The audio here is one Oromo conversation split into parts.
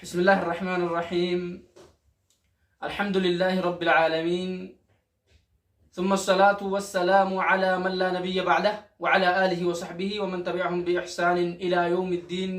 بسم الله الرحمن الرحيم الحمد لله رب العالمين ثم الصلاة والسلام على من لا نبي بعده وعلى آله وصحبه ومن تبعهم بإحسان إلى يوم الدين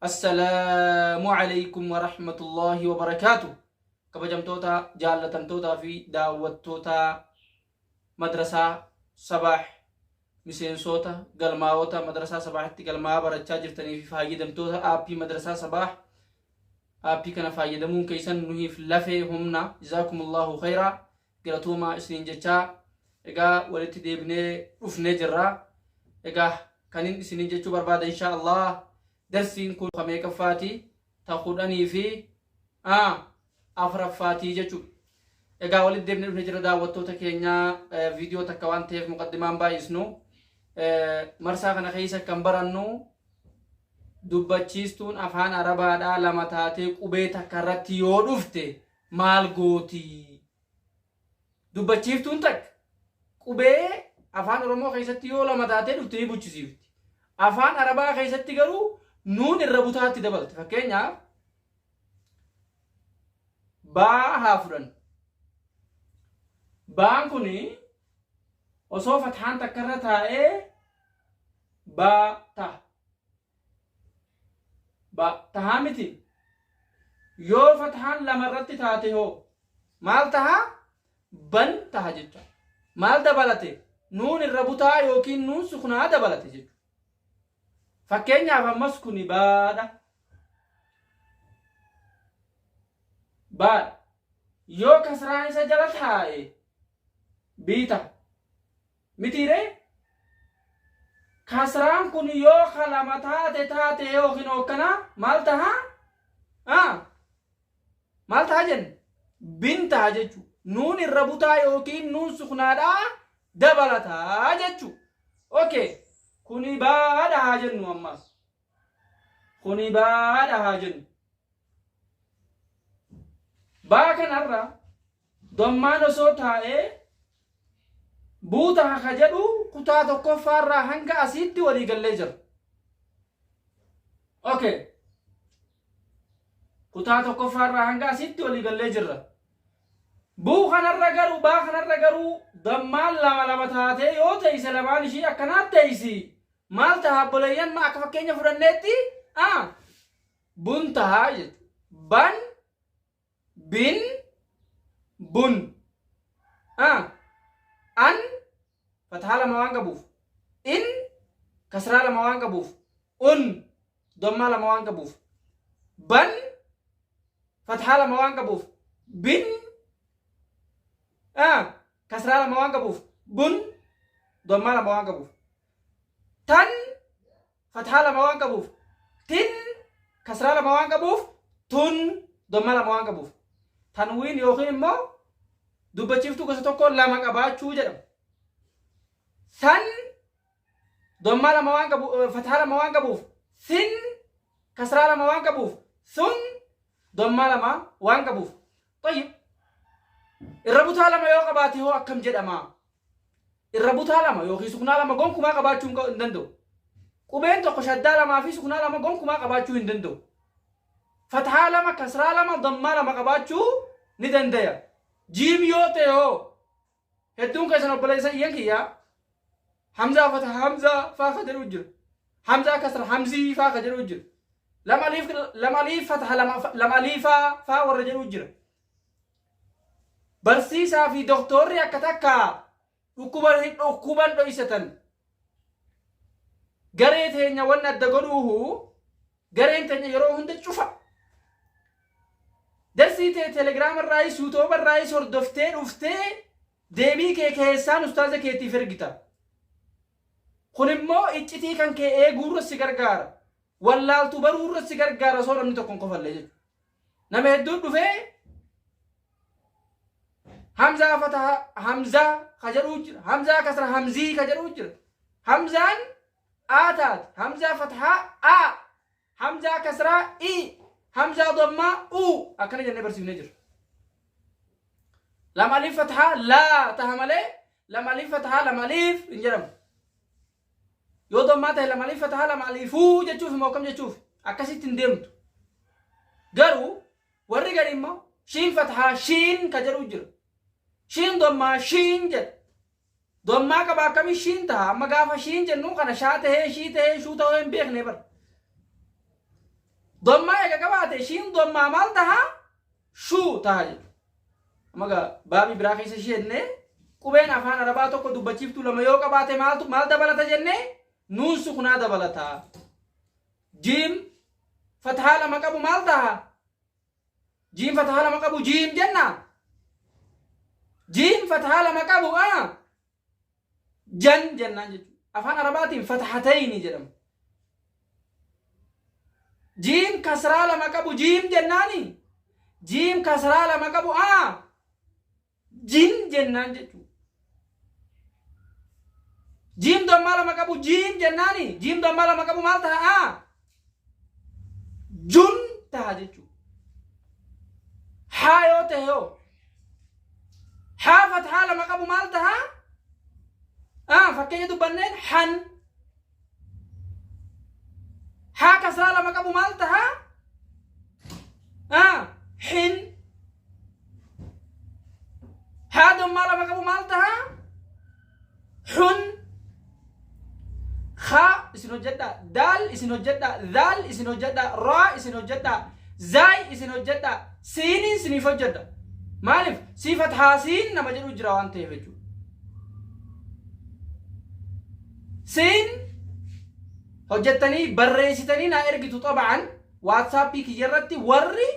السلام عليكم ورحمة الله وبركاته kabajamtoota jaallatamtootaa fi daawwattoota madrasaa Sabaah miseensoota galmaa'oota madrasaa Sabaahitti galmaa'aa barachaa jirtanii fi faayyadamtoota aappii madrasaa Sabaah aappii kana faayyadamuun keessan nuhiif lafee humna jazaakumullahu khayraa galatoomaa isiniin jechaa egaa walitti deebinee dhufnee jirra egaa kanin isiniin jechuu barbaada inshaa Allah darsiin kun ka meeqaffaati ta 10 fi 4ffaatii jechuudha. Egaa walitti deebinee dhufne jira daawwattoota keenya viidiyoo takka waan ta'eef muqaddimaan baay'isnu. Marsaa kana keessa kan barannu dubbachiistuun afaan Arabaadhaa lama taatee qubee takka irratti yoo dhufte maal gooti? Dubbachiiftuun takka qubee afaan Oromoo keessatti yoo lama taatee dhufte ni buchisiifti. Afaan Arabaa keessatti garuu nuun irra butaatti dabalti. Fakkeenyaaf baa haa fudhannu. Baan kun osoo fathaan takka irra taa'ee baa ta'a. Ba tahaa miti. Yoo fathaan lama irratti taate hoo maal taha? Ban taha jecha. Maal dabalate? Nuun irra butaa yookiin nuun suknaa dabalate jechuudha. Fakkeenyaaf ammas kuni baadha. Baadha. Yoo kasraan isa jala taa'e bii taha. Mitii ree? Kasraan kun yoo ka lama taate taate yookiin hookkanaa maal taha? Ah! Maal taha jenne? Bin taha jechuu. Nuun irra butaa yookiin nuun suknaadhaa dabalataa jechuu. Okay. Kuni baadha haa jennu ammas. Kuni baadha haa jennu. Baa kanarra Dommaan osoo taa'ee buu taha ka jedhu kutaa tokkoffaarraa hanga asiitti walii gallee jira. Okay. Kutaa tokkoffaarraa hanga asiitti walii gallee jirra. Buu kanarra garuu baa kanarra garuu dammaan lama lama taatee yoo teeyse lamaan ishii akkanaa teeysi maal taha obboleeyyan ma akka fakkeenya fudhanneetti a bun tahaa jechuudha. Ban bin bun a an fathaa lama waan qabuuf in kasraa lama waan qabuuf un dommaa lama waan qabuuf ban fathaa lama waan qabuuf bin a kasraa lama waan qabuuf bun dommaa lama waan qabuuf tan fathaa lama waan qabuuf tin kasraa lama waan qabuuf tun domma lama waan qabuuf tanwiin yookiin immoo dubbachiiftuu gosa tokko lama qabaachuu jedhama. San dommaa lama waan qabu fathaa lama waan qabuuf sin kasraa lama waan qabuuf sun dommaa lama waan qabuuf. Tayyib irra butaa lama yoo qabaate hoo akkam jedhama? Irra butaa lama yookiin suknaa lama gonkumaa qabaachuu hin danda'u. Qubeen tokko shaddaa lamaa fi suknaa lama gonkumaa qabaachuu hin danda'u. Fathaa lama, kasraa lama, dammaa lama qabaachuu ni dandaya. Jiim yoo ta'e hoo hedduun keessan obboleessa iyyan kiyyaa Hamzaa fata Hamzaa faa ka jedhu jira. Hamzaa kasra Hamzii faa ka jedhu jira. Lama aliif lama aliif fataha lama lama aliifaa faa warra jedhu jira. Barsiisaa fi doktoorri akka takka dhukkuba dhukkuban dhoysatan. Garee teenya wanni adda godhuuhu gareen teenya yeroo hunda cufa. Darsii tee telegiraama irraayis yuutuuba irraayis hordoftee dhuftee deebii kee keessaan ustaaza keetiif ergita. Kun immoo iccitii kan kee eeguurra si gargaara. Wallaaltu baruurra si gargaara osoo namni tokko hin kofallee jechuudha. Nama hedduun dhufee Hamzaa fataha Hamzaa ka jedhuu jira. Hamzaa kasra Hamzii ka jedhuu jira. Hamzaan A taate. Hamzaa fatahaa A. Hamzaa kasraa I. Hamzaa dammaa U. Akkana jennee barsiifnee jira. Lama aliif fatahaa laa taha malee lama aliif fatahaa lama aliif hin jedhamu. Yoo dammaa ta'e lama aliif fatahaa lama aliifuu jechuuf immoo akkam jechuuf akkasitti hin deemtu. Garuu warri gadi immoo shiin fathaa shiin ka jedhu jira. Shiin dommaa shiin jedha. Dommaa qaba akkamii shiin taha? Amma gaafa shiin jennu kana shaa tahee shii tahee shuu tahee hin beekne bara. Dommaa eega qabaate shiin dommaa maal taha? Shuu taha jechuudha. Amma gaa baabii biraa keessa ishee qubeen afaan arabaa tokko dubbachiiftuu lama yoo qabaate maaltu maal dabalata jennee nuun sukunaa dabalata. Jiim fathaa lama qabu maal taha? Jiim fathaa lama qabu jiim jenna. Jiim fathaa lama qabu jan jennaan jechuudha. Afaan arabaatiin fathatayni jedhama. Jiim kasraa lama qabu jiim jennaani. Jiim kasraa lama qabu jin jennaan jechuudha. Jiim dammaa lama qabu jiim jennaani. Jiim dammaa lama qabu maal ta'a? Jun ta'a jechuudha. Haa yoo ta'e hoo? Haa fathaa lama qabu maal ta'a? Fakkeenya dubbanneen han. Haa kasraa lama qabu maal ta'a? Hin. Haa dammaa lama qabu maal ta'a? Xun. Haa isin hojjedha. Daal isin hojjedha. Daal isin hojjedha. Raa isin hojjedha. Zaay isin hojjedha. Siiniin isiniif hojjedha. Maaliif? Sii fathaa siin nama jedhu jira waan ta'eef jechuudha. Siin hojjettanii barreessitanii naa ergitu xaba'an waatsaappii kiyya irratti warri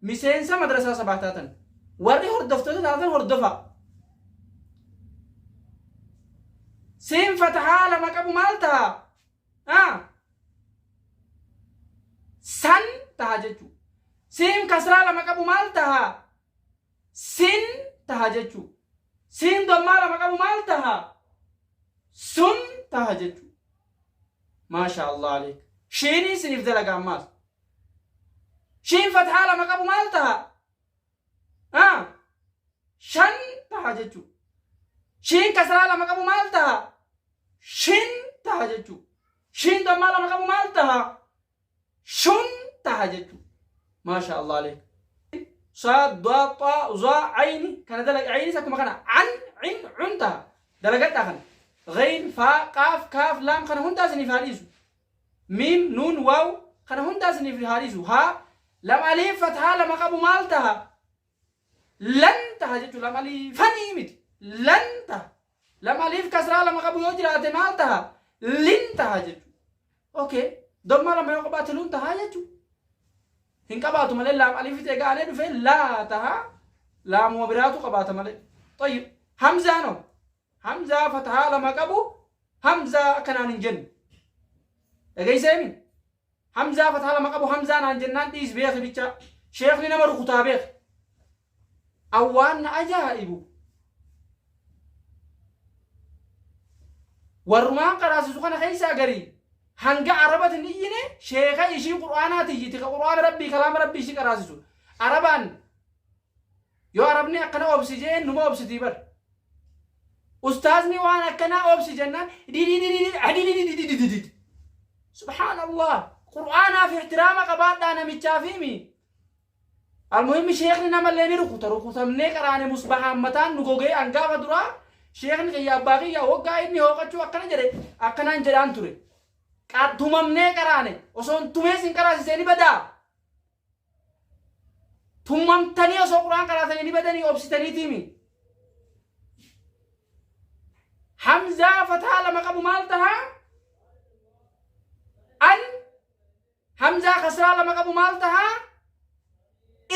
miseensa madrasaa sabaa taatan warri hordoftoota taatan hordofaa. Siin fatahaa lama qabu maal taha? San taha jechuudha. Siin kasraa lama qabu maal taha? Sin taha jechuudha. Siin dammaa lama qabu maal taha? Sun taha jechuudha. Maasha Allah aleek. Shiiniin siniif dalaga ammaas. Shiin fathaa lama qabu maal taha? Shan taha jechuudha. Shiin kasraa lama qabu maal taha? Shin taha jechuudha. Shiin dammaa lama qabu maal taha? Shun taha jechuudha. Maasha Allah aleek. Saa, daa, xaa, zaa, ayni kana dalaga aynis akkuma kana an, cin, cun taha. Dalagadhaa kana. Ghayn, faa, qaaf, kaaf, laam kana hundaa isiniif haa dhiisu. Miim, nuun, waaw kana hundaa isiniif haa dhiisu. Haa, lam aliif fathaa lama qabu maal taha? Lan taha jechuudha. Lam aliifanii miti. Lan taha. Lam aliif kasraa lama qabu yoo jiraate maal taha? Lin taha jechuudha. Okay. Dammaa lama yoo qabaate luun taha jechuudha. Hin qabaatu malee laam aliif ta'e gaanee dhufee laa taha. Laamuma biraatu qabaata malee. Tayyib. Hamzaan hoo? Hamzaa fathaa lama qabu Hamzaa akkanaan hin jennu. Dhageesseemi? Hamzaa fathaa lama qabu Hamzaa naan jennaan dhiis beeki bicha. Sheekni nama rukutaa beeki. Awwaan na ajaa'ibu. Warrumaan qaraasisu kana keessaa garii hanga arabat hin iyyine sheeka ishii qur'aanaa tiyyiti ka qur'aana rabbii kalaama rabbii ishii qaraasisu. Arabaan yoo arabni akkana obsi jeen numa obsitii bar. Ustaazni waan akkanaa obsi jennaan dididididididididididid. Subhaanallah. Qur'aanaaf ihtiraama qabaadhaa namichaa fi mi. Almuhimmi sheekni namallee ni rukuta rukutamnee qaraane musbahaan mataan nu gogee angaafa duraa sheekni kiyya abbaa kiyya waggaa inni hooqachuu akkana jedhe akkanaan jedhaan ture. Tumamnee qaraane osoo hin tumees hin qaraasisee ni badaa. Tumamtanii osoo quraan qaraatanii ni badanii obsitaniitiimi. Hamzaa fataa lama qabu maal tahaa? An Hamzaa kasraa lama qabu maal tahaa?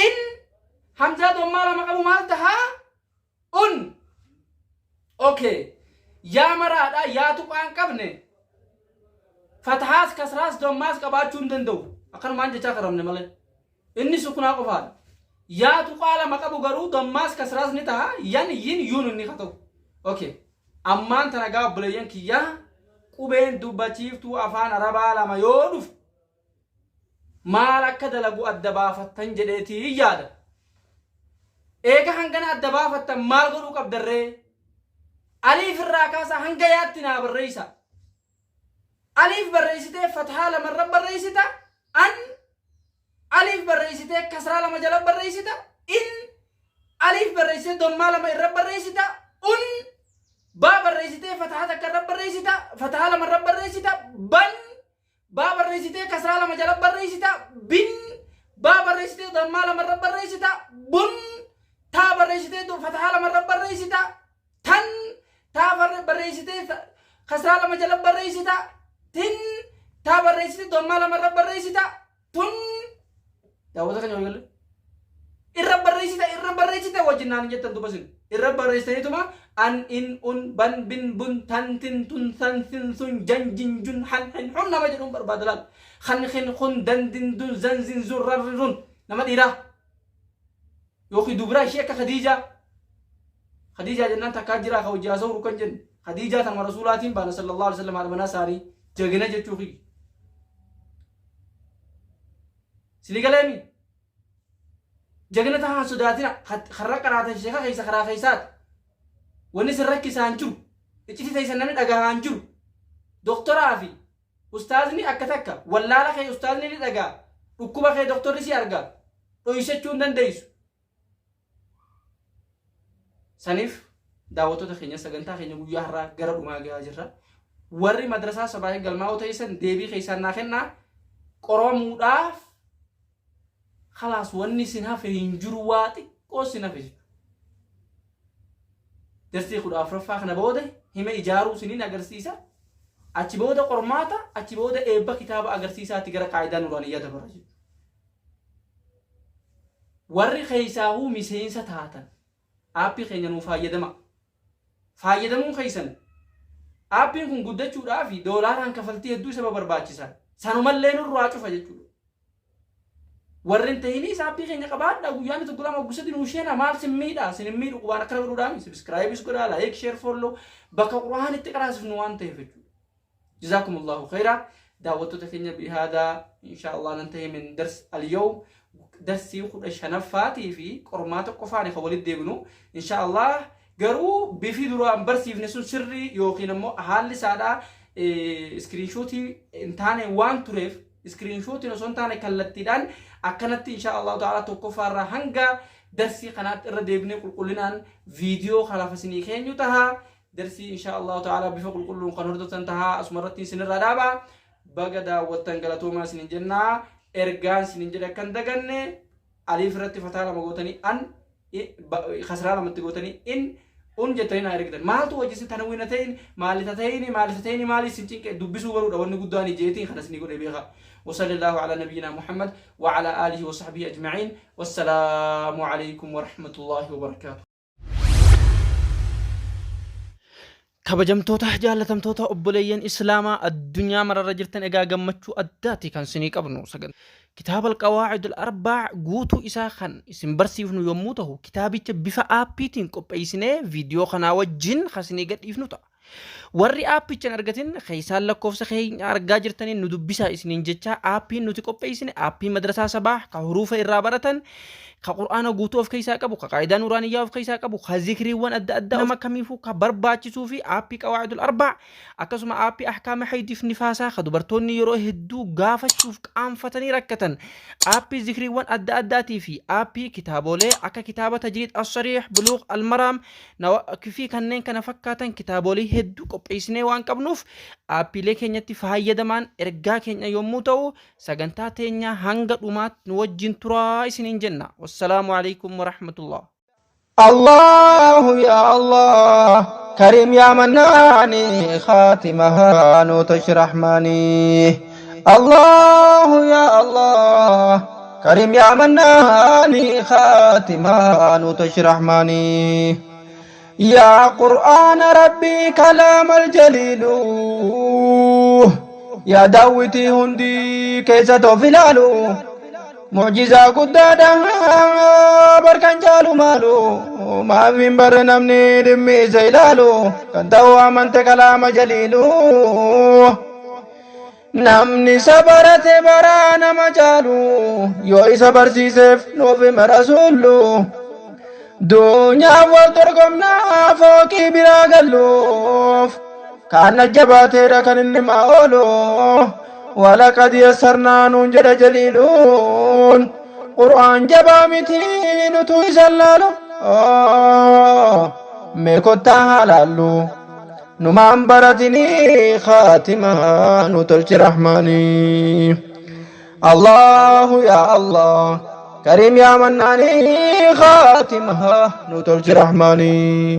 In Hamzaa dommaa lama qabu maal tahaa? Un. Okay. Yaa maraadha yaa tuqaa hin qabne fathaas kasraas dommaas qabaachuu hin danda'u. Akkanumaan jechaa karamne malee. Inni sukunaa qofaadha. Yaa tuqaa lama qabu garuu dommaas kasraas ni taha yan yin yuun inni ka ta'u. Okay. Ammaan tana gaa obboleeyyan kiyyaa qubeen dubbachiiftuu afaan arabaa lama yoo dhufe maal akka dalagu adda baafattan jedheetii yaada. Eega hangana adda baafattan maal godhuu qabdarree? Aliif irraa kaasaa hanga yaatti naa barreessa. Aliif barreessitee fathaa lamarra barreessita an Aliif barreessitee kasraa lama jala barreessita. In aliif barreessitee dommaa lama irra barreessita. Un baa barreessitee fatahaa takka irra barreessita. Fatahaa lama irra barreessita. Ban baa barreessitee kasraa lama jala barreessita. Bin baa barreessitee dammaa lama irra barreessita. Bun taa barreessitee fatahaa lama irra barreessita. Tan taa barreessitee kasraa lama jala barreessita. Tin taa barreessitee dammaa lama irra barreessita. Tun daawwata keenya waliin irra barreessita irra barreessita wajjin naan jettan duba sin irra barreessitaniituma an in un ban bin bun tan tin tun san sin sun jan jin jun han hin hun nama jedhuun barbaada laal kan hin kun dan din dun zan zin zun ran rin run nama dhiiraa yookiin dubraa ishee akka Khadiijaa Khadiijaa jennaan takkaa jiraa ka hojii haasa'u kan jennu Khadiijaa tanuma rasuulaatiin baana sallallahu alaihi wasallam haadha manaa isaanii jagina jechuu kiyya. Sini galeemi jagna tahaa sodaatina karra qaraatan sheeka keessa karaa keessaati. Wanni sin rakkisaan jiru iccitii teessan namni dhagahaan jiru doktoraa fi ustaazni akka takka wallaala kee ustaazni ni dhagaa dhukkuba kee doktorri si arga dhoysachuu hin dandeessu. Saniif daawwattoota keenya sagantaa keenya guyyaa har'aa gara dhumaa gahaa jirra. Warri madrasaa sabaa galmaa'uu teessan deebii keessaan naa kennaa qoramuudhaaf khalaas wanni isin hafe hin jiru waa xiqqoo isin hafe jechuudha. Darsii 14ffaa kana booda hima ijaaruu isiniin agarsiisa. Achi booda qormaata, achi booda eebba kitaaba agarsiisaatti gara qaayidaa nuraaniyyaa dabarra jechuudha. Warri keessaahuu miseensa taatan aappii keenya nuu faayyadama. Faayyadamuun keessan aappiin kun guddachuudhaaf doolaaraan kafaltii hedduu isa barbaachisa. Sanumallee nurraa cufa jechuudha. Warri hin tahinis aappii keenya qabaadha guyyaan tokko lama gusati nuu sheena maal sin miidha sin hin miidhu qubaan akkana godhuudhaami subscribeis godhaa like share follow bakka quraan itti qaraasifnu waan ta'eef jechuudha. Jazakumullahu khayra daawwattoota keenya bihaadaa insha Allah nan tahe min dars al-yawm darsii 15ffaatii fi qormaata qofaani kan walitti deebinu insha Allah garuu bifi duraan barsiifne sun sirrii yookiin ammoo haalli isaadhaa iskiriinshootii hin taane waan tureef iskiriinshootiin osoo hin taane kallattiidhaan akkanatti insha Allah ta'ala tokkoffaarraa hanga darsii kanaatti irra deebinee qulqullinaan viidiyoo kalafa isinii keenyu taha. Darsii inshaa Allahu ta'ala bifa qulqulluun kan hordoftan tahaa asuma irratti isinirraa dhaaba. Baga daawwattan galatoomaa isinin jennaa. Ergaan isinin jedhe akka hin daganne aliif irratti fataa lama gootanii an kasraa lamatti gootanii in un jettanii naa ergitan. Maaltu wajji isin tanawwiina ta'in maalita ta'ini maalita ta'ini maali isin cinqe dubbisuu baruudha wanni guddaan jeetiin kana isinii godhe beeka. وصلى الله على نبينا محمد وعلى آله وصحبه أجمعين والسلام عليكم ورحمة الله وبركاته. Kabajamtoota jaallatamtoota obboleeyyan Islaamaa addunyaa mararra jirtan egaa gammachuu addaati kan isinii qabnu sagantaa kitaaba alqawaa'id al-arbaa guutuu isaa kan isin barsiifnu yommuu ta'u kitaabicha bifa aappiitiin qopheessinee viidiyoo kanaa wajjin kan isinii gadhiifnu ta'a. Warri aappicha hin argatin keessaan lakkoofsa keenya argaa jirtaniin nu dubbisaa isiniin jechaa aappiin nuti qopheessine aappii madrasaa sabaa ka huruufa irraa baratan ka qur'aana guutuu of keessaa qabu ka qaayidaa nuraaniyyaa of keessaa qabu ka zikriiwwan adda addaa nama kamiifuu ka barbaachisuu fi aappii qawaa'idul arbaa akkasuma aappii ahkaama haydiif nifaasaa ka dubartoonni yeroo hedduu gaafachuuf qaanfatanii rakkatan aappii zikriiwwan adda addaatii fi aappii kitaabolee akka kitaaba tajriid as-sariih buluuq al-maraam fi kanneen kana fakkaatan kitaabolee hedduu qopheessinee waan qabnuuf aappiilee keenyatti faayyadamaan ergaa keenya yommuu ta'u sagantaa teenya hanga dhumaatti nu wajjin turaa isiniin jenna. Wassalaamu alaikum warahmatullah. الله يا الله كريم يا مناني خاتمها نوتش رحماني الله يا الله كريم يا مناني خاتمها نوتش رحماني يا قرآن ربي كلام الجليل يا داوتي هندي كيسة فلالو معجزة قدادة بركان جالو مالو ما من بر نمني دمي زيلالو كان تو أمنت كلام جليلو Namni isa barate baraa nama caalu yoo isa barsiiseef nuuf hima rasuullu. Duunyaaf wal dorgomnaa fooqii biraa galluuf kaan jabaateedha kan inni maa oolu. Walaqad yassarnaa nuun jedha jaliiluun. Qur'aan jabaa miti nutu isa laalu. Mee kottaa haa laallu. Numaan baratinii khaatimaa nu tolchi rahmaanii. Allahu yaa Allah. Kariim yaa mannaanii khaatimaa nu tolchi rahmaanii.